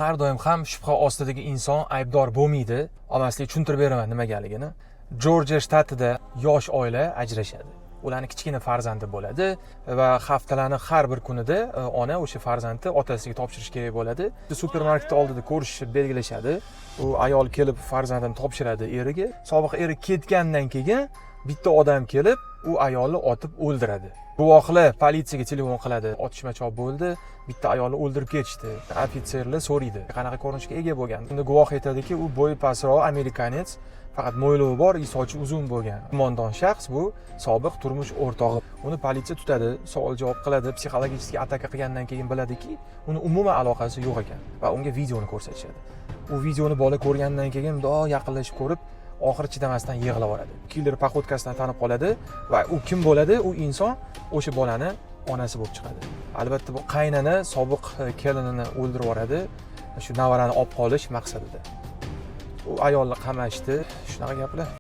Har doim ham shubha ostidagi inson aybdor bo'lmaydi. Sizlarga tushuntirib beraman nimagaligini. Jorjiya shtatida yosh oila ajrashadi. Ularni kichkina farzandi bo'ladi va haftalarni har bir kunida ona o'sha farzandni otasiga topshirish kerak bo'ladi. Supermarket oldida ko'rishishib belgilashadi. U ayol kelib farzandini topshiradi eriga. Sobiq eri ketgandan keyin bitta odam kelib u ayolni otib o'ldiradi. Guvohlar politsiyaga telefon qiladi: otishma bo'ldi, bitta ayolni o'ldirib ketishdi. Ofitserlar so'raydi, qanaqa ko'rinishga ega bo'lgan. Unda guvoh aytadiki, u bo'yi pastroq американец, faqat mo'ylovi bor и sochi uzun bo'lgan. Gumondor shaxs bu sobiq turmush o'rtog'i. Uni politsiya tutadi, savol javob qiladi, психологический ataka qilgandan keyin biladiki, uni umuman aloqasi yo'q ekan va unga videoni ko'rsatishadi. U videoni bola ko'rgandan keyin mundoq yaqinlashib ko'rib, oxiri chidamasdan yig'lab yuboradi. Killer походка sidan tanib qoladi va u kim bo'ladi? U inson o'sha bolani onasi bo'lib chiqadi. Albatta, bu qaynona sobiq kelinini o'ldirib yuboradi shu nevarani olib qolish maqsadida. U ayolni qamashdi. Shunaqa gaplar.